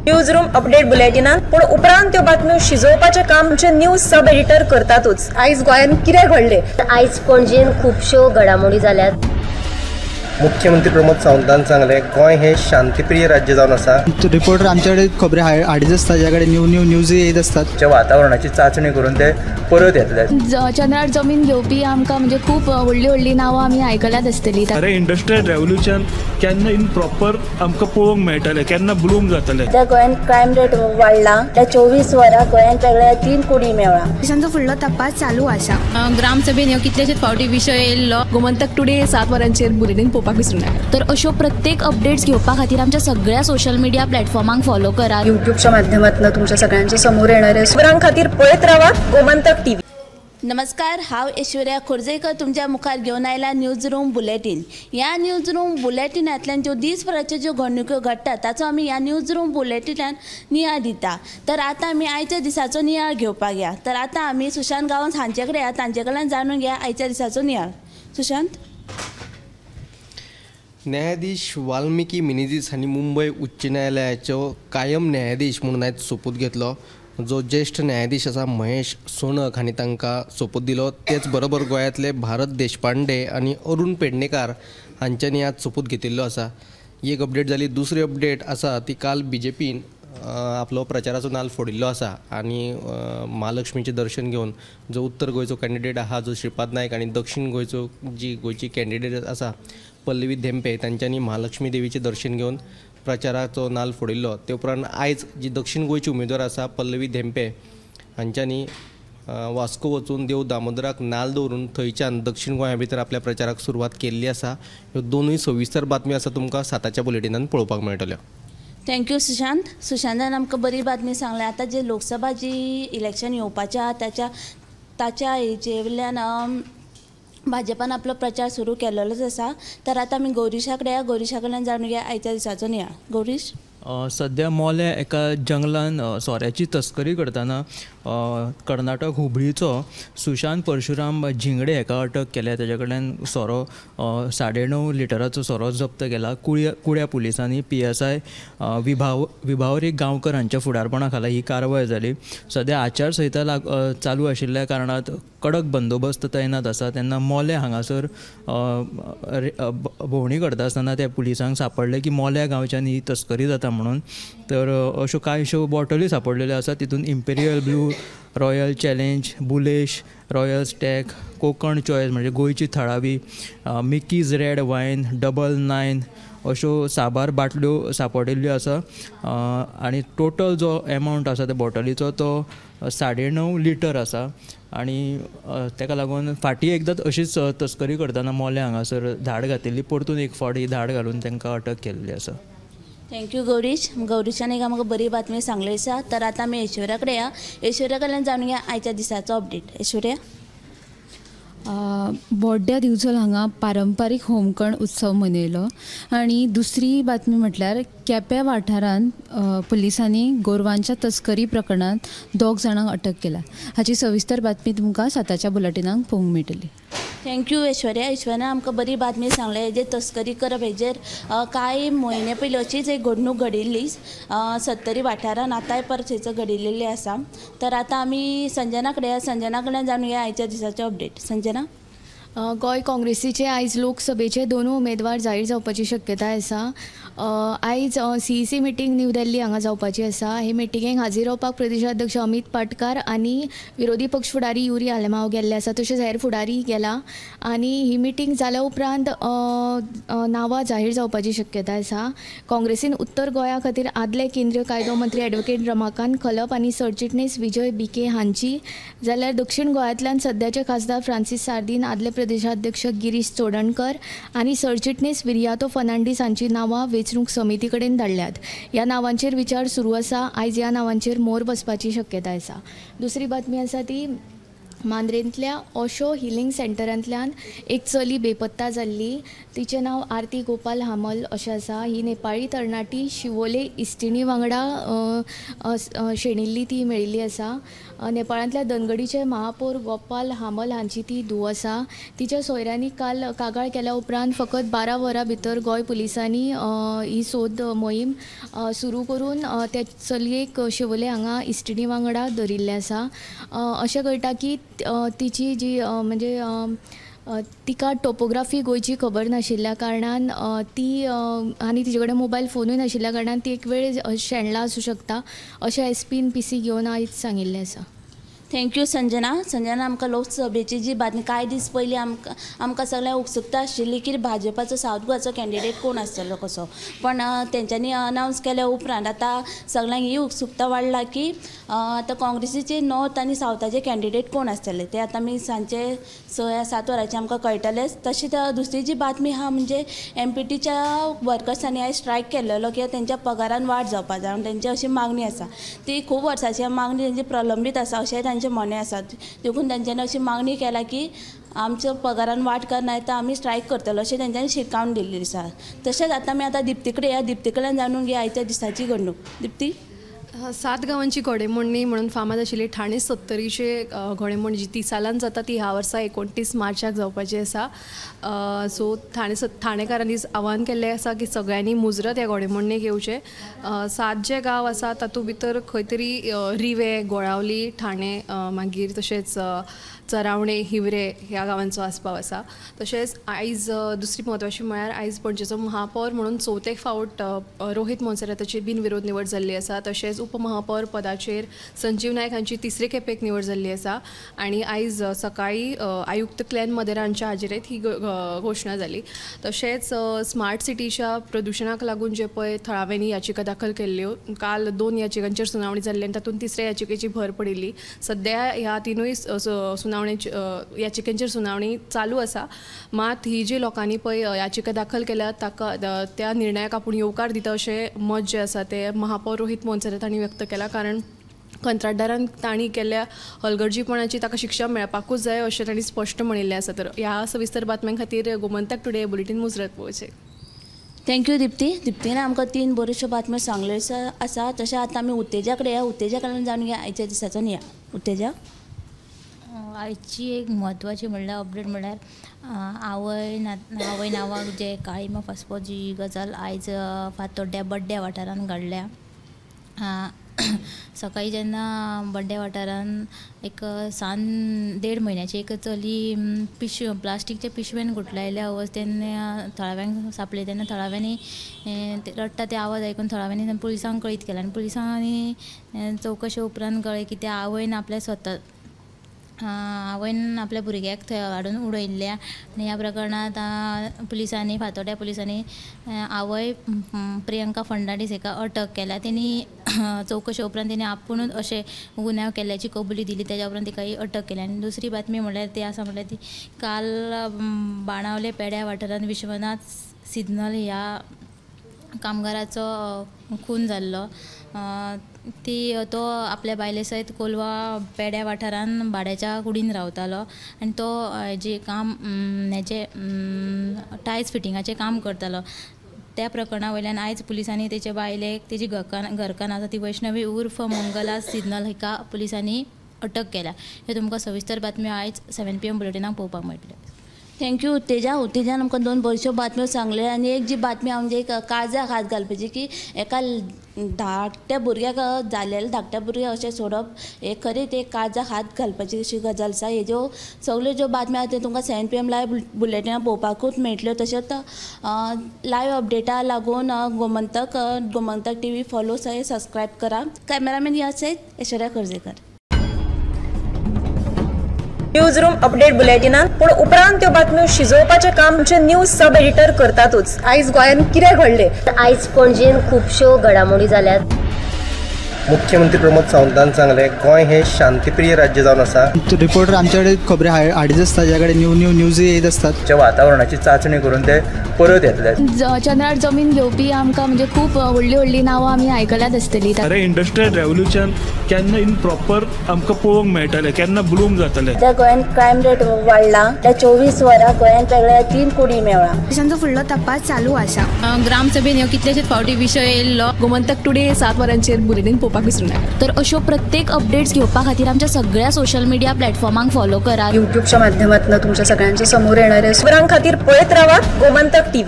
News room update बुलेटिनान, पूण उपरांत त्यो बातम्यो शिजोवपाचें काम आमचे न्यूज सब एडिटर करतातूच. आयज गोंयांत कितें घडलें? आयज पणजेन खुबश्यो घडामोडी जाल्यात. मुख्यमंत्री प्रमोद सावंतान सांगलें, गोंय हे शांतीप्रिय राज्य जावन आसा. रिपोर्टर आमच्याकडे खबरी हाडीत आसता, ज्या कडेन न्यू न्यू न्यूज येत आसतात. वातावरणाची चाचणी करून ते परत येतले. चंद्रार जमीन घेवपी आमकां म्हणजे खूब व्हडली व्हडली नांवां आमी आयकल्यात आसतली. अरे इंडस्ट्रियल रेव्होल्युशन केन्ना इन प्रॉपर आमकां पळोवंक मेळटलें, केन्ना ब्लूम जातलें. त्या गोंयांत क्रायम रेट वाडला, त्या 24 वरां गोंयांत वेगळ्या 3 कोटी मेळ्ळा. पोलिसांचो फुडलो तपास चालू आसा. ग्रामसभेन ह्यो कितलेशेच फावटी विशय येयल्लो. गोमंतक टुडे 7 वरांचेर बुलेटीन पळोवपाक विसरूं नाका. तर अश्यो प्रत्येक अपडेट्स घेवपा खातीर आमच्या सगळ्या सोशल मिडिया प्लॅटफॉर्मांक फॉलो करात. युट्यूबच्या माध्यमातून तुमच्या सगळ्यांच्या समोर येणाऱ्या खबरां खातीर पळयत रावात गोमंतक टीव्ही. नमस्कार, हांव ऐश्वर्या खोर्जेकर तुमच्या मुखार घेवन आयला न्यूज रूम बुलेटीन. ह्या न्यूज रूम बुलेटिनांतल्यान ज्यो दीसभराच्यो ज्यो घडणुक्यो घडटात ताचो आमी ह्या न्यूज रूम बुलेटिनान नियाळ दिता. तर आतां आमी आयच्या दिसाचो नियाळ घेवपाक या. तर आतां आमी सुशांत गांवस हांचे कडेन या, तांचे कडल्यान जाणून घेया आयच्या दिसाचो नियाळ. सुशांत. न्यायाधीश वाल्मिकी मिनेझीस हांणी मुंबय उच्च न्यायालयाचो कायम न्यायाधीश म्हणून आयज सोपूत घेतलो. जो ज्येष्ठ न्यायाधीश आसा महेश सोनक हांणी तांकां सोपूत दिलो. तेच बरोबर गोंयांतले भारत देशपांडे आनी अरुण पेडणेकार हांच्यांनी आज सोपूत घेतिल्लो आसा. एक अपडेट जाली. दुसरी अपडेट आसा ती काल बीजेपीन आपलो प्रचाराचो नाल फोडिल्लो आसा आनी महालक्ष्मीचें दर्शन घेवन जो उत्तर गोंयचो कॅन्डिडेट आहा जो श्रीपाद नायक आनी दक्षिण गोंयचो जी गोंयची कॅन्डिडेट आसा पल्लवी धेंपे तांच्यांनी महालक्ष्मी देवीचें दर्शन घेवन प्रचाराचो नाल फोडिल्लो. ते उपरांत आयज जी दक्षिण गोंयची उमेदवार आसा पल्लवी धेंपे हांच्यांनी वास्को वचून देव दामोदराक नाल दवरून थंयच्यान दक्षिण गोंया भितर आपल्या प्रचाराक सुरवात केल्ली आसा. ह्यो दोनूय सविस्तर बातम्यो आसा तुमकां 7च्या बुलेटिनान पळोवपाक मेळटल्यो. Thank you Sushant. सुशांतान आमकां बरी बातमी सांगल्या. आतां जे लोकसभा जी इलेक्शन येवपाचें आहा ताच्या ताच्या हेजे वयल्यान भाजपान आपलो प्रचार सुरू केल्लोच आसा. तर आतां आमी गौरीशा कडेन या, गौरीशा कडल्यान जाणून घेया आयच्या दिसाचो नियाळ. गौरीश. सद्या मोले एका जंगलान सोऱ्याची तस्करी करतना कर्नाटक हुबळीचो सुशांत परशुराम झिंगडे हेका अटक केल्या. तेज्या कडल्यान सोरो 9.5 लिटराचो सोरो जप्त केला. कुड्या पुलिसांनी PSI विभावरी गांवकर हांच्या फुडारपणा खाला ही कारवाय जाली. सद्या आचारसंहिता चालू आशिल्ल्या कारणान कडक बंदोबस्त तैनात आसा. तेन्ना मोले हांगासर भोंवडी करता आसतना त्या पुलिसांक सांपडलें की मोल्या गांवच्यान ही तस्करी जाता म्हणून. तर अश्यो कांयश्यो बॉटली सांपडलेल्यो आसा. तितून Imperial Blue, Royal Challenge, Bullish, Royal Stag, Konkan Choice म्हणजे गोंयची थळावी, मिकीज रेड वायन, 99 अश्यो साबार बाटल्यो सांपडिल्ल्यो आसा. आनी टोटल जो एमावंट आसा त्या बॉटलीचो तो 9.5 लिटर आसा. आनी ताका लागून फाटीं एकदां अशीच तस्करी करतना मोले हांगासर धाड घातिल्ली, परतून एक फावट ही धाड घालून तांकां अटक केल्ली आसा. Thank you Gaurish. गौरीशान एक आमकां बरी बातमी सांगली आसा. तर आतां आमी ऐश्वर्या कडेन या, ऐश्वर्या कडल्यान जाणून घेया आयच्या दिसाचो अपडेट. ऐश्वर्या. बोड्ड्या दिवचल हांगा पारंपारीक होमकण उत्सव मनयलो. आनी दुसरी बातमी म्हटल्यार केप्यां वाठारांत पुलिसांनी गोरवांच्या तस्करी प्रकरणांत 2 जाणांक अटक केला. हाची सविस्तर बातमी तुमकां 7च्या बुलेटिनाक पळोवंक मेळटली. Thank you Aishwarya. ऐश्वर्यान आमकां बरी बातमी सांगली. हेजेर तस्करी करप हेजेर कांय म्हयने पयलीं अशीच एक घडणूक घडिल्ली सत्तरी वाठारान, आतांय परत थंयसर घडिल्ली आसा. तर आतां आमी संजना कडेन, संजना कडल्यान जाणून घेया आयच्या दिसाचें अपडेट. संजना. गोंय काँग्रेसीचे आयज लोकसभेचे 2 उमेदवार जाहीर जावपाची शक्यताय आसा. आयज CEC meeting न्यू दिल्ली हांगा जावपाची आसा. हे मिटिंगेक हाजीर रावपाक प्रदेशाध्यक्ष अमित पाटकार आनी विरोधी पक्ष फुडारी युरी आलेमाव गेल्ले आसा, तशेंच हेर फुडारी गेला. आनी ही मिटींग जाल्या उपरांत नांवां जाहीर जावपाची शक्यताय आसा. काँग्रेसीन उत्तर गोंया खातीर आदले केंद्रीय कायदो मंत्री एडवोकेट रमाकांत खलप आनी सरचिटणीस विजय बिके हांची, जाल्यार दक्षिण गोंयांतल्यान सद्याचे खासदार फ्रांसीस सार्दीन, आदले प्रदेशाध्यक्ष गिरीश चोडणकर आनी सरचिटणीस विरियातो फर्नांडीस हांची नांवां वेंचणूक समिती कडेन धाडल्यात. ह्या नांवांचेर विचार सुरू आसा. आयज ह्या नांवांचेर मोर बसपाची शक्यताय आसा. दुसरी बातमी आसा ती मांद्रेंतल्या ओशो हिलींग सेंटरांतल्यान एक चली बेपत्ता जाल्ली. तिचें नांव आरती गोपाल हामल अशें आसा. ही नेपाळी तरणाटी शिवोले इश्टिणी वांगडा शेणिल्ली ती मेळिल्ली आसा. नेपाळांतल्या दनगडीचे महापौर गोपाल हामल हांची ती धूव आसा. तिच्या सोयऱ्यांनी काल कागाळ केल्या उपरांत फकत 12 वरां भितर गोंय पुलिसांनी ही सोद मोहीम सुरू करून त्या चलयेक शिवोले हांगा इश्टिणी वांगडा धरिल्लें आसा. अशें कळटा की तिची जी म्हणजे तिका टोपोग्राफी गोंयची खबर नाशिल्ल्या कारणान ती आनी तिचे कडेन मोबायल फोनूय नाशिल्ल्या कारणान ती एक वेळ शेणला आसूं शकता अशें एसपीन पीसी घेवन आयज सांगिल्लें आसा. Thank you Sanjana. Sanjana आमकां लोकसभेची जी बातमी कांय दीस पयलीं आमकां सगळ्यांक उत्सुकता आशिल्ली की भाजपाचो सावथ गोवाचो कॅन्डिडेट कोण आसतलो कसो, पण तेंच्यांनी अनावन्स केल्या उपरांत आतां सगळ्यांक ही उत्सुकता वाडला की आतां काँग्रेसीचे नॉर्थ आनी सावथाचे कॅन्डिडेट कोण आसतले ते आतां आमी सांजचे 6 या 7 वरांचेर आमकां कळटलेंच. तशेंच दुसरी जी बातमी आहा म्हणजे एमपीटीच्या वर्कर्सांनी आयज स्ट्रायक केल्लो की तेंच्या पगारान वाड जावपा जाय आनी तेंची अशी मागणी आसा, ती खूब वर्सांची मागणी तेंची प्रलंबीत आसा अशें तांचे म्हणणें आसा. देखून तेंच्यांनी अशी मागणी केला की आमच्या पगारान वाड करना तर आमी स्ट्रायक करतलो अशें तेंच्यांनी शिटकावण दिल्ली आसा. तशेंच आतां आमी आतां दिप्ती कडेन या, दिप्ती कडल्यान जाणून घेया आयच्या दिसाची घडणूक. दिप्ती, 7 गांवांची घोडेमोडणी म्हणून फामाद आशिल्ली ठाणे सत्तरीचे घोडेमोडणी जी 30 सालान जाता ती ह्या वर्सा 29 मार्चाक जावपाची आसा. सो ठाणेकारांनी आवाहन केल्लें आसा की सगळ्यांनी मुजरत ह्या घोडेमोडणेक येवचें. 7 जे गांव आसा तातूंत भितर खंय तरी रिवे, गोळावली, ठाणे, मागीर तशेंच चरावणे, हिवरे ह्या गांवांचो आस्पाव आसा. तशेंच आयज दुसरी म्हत्वाची म्हळ्यार आयज पणजेचो महापौर म्हणून चवथे फावट रोहित मोन्सेराताची बिनविरोध निवड जाल्ली आसा. तशेंच उपमहापौर पदाचेर संजीव नायक हांची तिसरे खेपेक निवड जाल्ली आसा आनी आयज सकाळी आयुक्त क्लॅन मदेरा हांच्या हाजेरेंत ही घोशणा जाली. तशेंच स्मार्ट सिटीच्या प्रदुशणाक लागून जे पळय थळाव्यांनी याचिका दाखल केल्ल्यो, काल 2 याचिकांचेर सुनावणी जाल्ली आनी तातूंत तिसऱ्या याचिकेची भर पडिल्ली. सद्या ह्या तिनूय याचिकेंचेर सुनावणी चालू आसा. मात ही जी लोकांनी पळय याचिका दाखल केल्या ताका त्या निर्णयाक आपूण येवकार दिता अशें मत जें आसा तें महापौर रोहित मोन्सेरात हांणी व्यक्त केला. कारण कंत्राटदारान तांणी केल्ल्या हलगर्जीपणाची ताका शिक्षा मेळपाकूच जाय अशें तांणी स्पश्ट म्हणिल्लें आसा. तर ह्या सविस्तर बातम्यां खातीर गोमंतक टुडे बुलेटीन मुजरत पळोवचें. Thank you Dipti. दिप्तीन आमकां 3 बऱ्योचश्यो बातम्यो सांगल्यो आसा. तशें आतां आमी उत्तेजा कडेन या, उत्तेजा कडल्यान जाणून घेया आयच्या दिसाचो निया. उत्तेजा, आयची एक म्हत्वाची म्हणल्यार अपडेट म्हणल्यार आवय नांवाक जे काळीमा फासपो जी गजाल आयज फातोड्ड्या बड्ड्या वाठारांत घडल्या. सकाळी जेन्ना बड्ड्या वाठारांत एक सान 1.5 म्हयन्याची एक चली पिशवी प्लास्टीकच्या पिशवेन गुठलायल्या अवस्थेन थळाव्यांक सांपडली तेन्ना थळाव्यांनी रडटा ते आवाज आयकून थळाव्यांनी पुलिसांक कळीत केलें आनी पुलिसांनी चवकशे उपरांत कळ्ळें की त्या आवयन आपल्या स्वता आवयन आपल्या भुरग्याक थंय हाडून उडयल्ल्या आनी ह्या प्रकरणांत पुलिसांनी फातोड्ड्या पुलिसांनी आवय प्रियंका फर्नांडीस हिका अटक केल्या. तेणी चवकशे उपरांत तेणी आपुणूच अशें गुन्यांव केल्ल्याची कबुली दिली. तेज्या उपरांत तिका अटक केली. आनी दुसरी बातमी म्हणल्यार ती आसा म्हणल्यार ती काल बाणावले पेड्या वाठारांत विश्वनाथ सिग्नल ह्या कामगाराचो खून जाल्लो. ती तो आपल्या बायले सयत कोलवा पेड्या वाठारान भाड्याच्या कुडीन रावतालो आनी तो जे काम हेचे टायल्स फिटिंगाचें काम करतालो. त्या प्रकरणा वयल्यान आयज पुलिसांनी तेचे बायलेक तेजी घरकान्न आसा ती वैष्णवी उर्फ मंगला सिग्नल हिका पुलिसांनी अटक केल्या. हे तुमकां सविस्तर बातम्यो आयज 7 PM बुलेटिनाक पळोवपाक मेळटल्यो. Thank you Utteja. उत्तेजान आमकां 2 बऱ्योचश्यो बातम्यो सांगल्यो आनी एक जी बातमी आहा म्हणजे एक काळजाक हात घालपाची की एका धाकट्या भुरग्याक जाल्लेल्या धाकट्या भुरग्याक अशें सोडप हें खरेंच एक काळजाक हात घालपाची अशी गजाल आसा. हेज्यो सगल्यो ज्यो बातम्यो आहा त्यो तुमकां 7 PM live बुलेटिनाक पळोवपाकूच मेळटल्यो. तशेंच लायव्ह अपडेटा लागून गोमंतक टीव्ही फॉलो सयत सबस्क्रायब करा. कॅमेरामॅन या सयत ऐश्वर्या खोर्जेकर. न्यूज रूम अपडेट बुलेटिनान पूण उपरांत त्यो बातम्यो शिजोवपाचें काम आमचे न्यूज सब एडिटर करतातूच. आयज गोंयांत कितें घडलें, आयज पणजेन खुबश्यो घडामोडी जाल्यात. मुख्यमंत्री प्रमोद सावंतान सांगलें गोंय हें शांतीप्रिय राज्य जावन आसा. रिपोर्टर आमचे कडेन खबरी हाडीत आसता, ज्या कडेन न्यू न्यू न्यूज येत आसतात. वातावरणाची चांचणी करून ते परत येतले. चंद्रार जमीन घेवपी आमकां म्हणजे खूब व्हडली व्हडली नांवां आमी आयकल्यात आसतली. अरे इंडस्ट्रियल रेव्होल्युशन केन्ना इन प्रॉपर आमकां पळोवंक मेळटलें, केन्ना ब्लूम जातलें. त्या गोंयांत क्रायम रेट वाडला, त्या 24 वरां गोंयांत वेगळ्या 3 कोटी मेळ्ळा. पोलिसांचो फुडलो तपास चालू आसा. ग्रामसभेन ह्यो कितलेशेच फावटी विशय येयल्लो. गोमंतक टुडे 7 वरांचेर बुलेटीन पळोवपाक विसरूं नाका. तर अश्यो प्रत्येक अपडेट्स घेवपा खातीर आमच्या सगळ्या सोशल मिडिया प्लॅटफॉर्मांक फॉलो करात. युट्यूबच्या माध्यमातून तुमच्या सगळ्यांच्या समोर येणारे खबरां खातीर पळयत रावा गोमंतक टीव्ही.